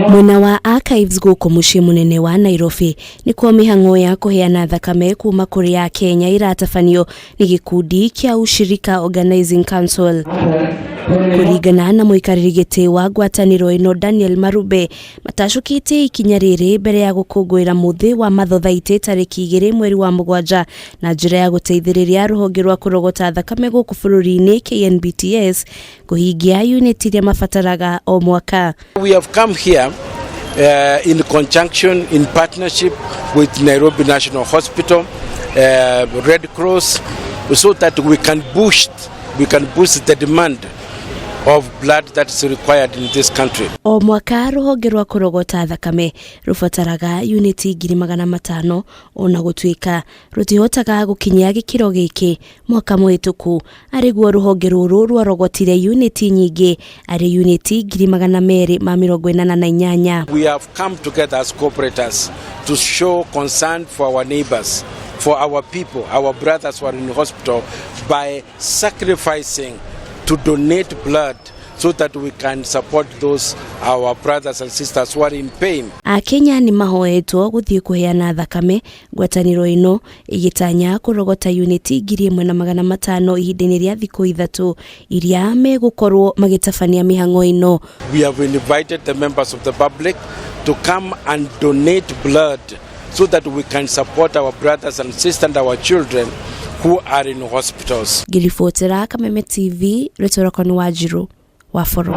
Mwena wa Archives gũkũ mũciĩ mũnene wa Nairobi nĩkuo mĩhang'o ya kũheana thakame kuma kũrĩ a Kenya ĩratabanio nĩ gĩkundi kĩa Ushirika Organizing Council. Kũringana na mũikarĩri gĩtĩ wa ngwatanĩro ĩno Daniel Marube, matacũkĩtie ikinya rĩrĩ mbere ya gũkũngũĩra mũthĩ wa mathothaitĩ tarĩki 2 mweri wa 7 na njĩra ya gũteithĩrĩria rũhonge rwa kũrogota thakame gũkũ bũrũri-inĩ KNBTS kũhingia unit iria mabataraga o mwaka. We have come here in conjunction, in partnership with Nairobi National Hospital, Red Cross, so that we can boost the demand of blood that is required in this country. O mwaka rũhonge rwa kũrogota thakame rũbataraga uniti 500,000, ona gũtuĩka rũtihotaga gũkinyia gĩkĩro gĩkĩ. Mwaka mũhĩtũku arĩguo rũhonge rũrũ rwarogotire uniti nyingĩ, arĩ uniti 288,000. We have come together as cooperators to show concern for our neighbors, for our people, our brothers who are in hospital, by sacrificing to donate blood so that we can support those our brothers and sisters who are in pain. Akenya nĩ mahoetwo gũthiĩ kũheana thakame, ngwatanĩro ĩno ĩgĩtanya kũrogota uniti 1,500 ihinda-inĩ rĩa thikũ 3 iria megũkorwo magĩtabania mĩhang'o ĩno. We have invited the members of the public to come and donate blood so that we can support our brothers and sisters and our children who are in hospitals. Ngĩribotera Kameme TV, rĩtwa rĩakwa nĩ Wanjiru wa Boro.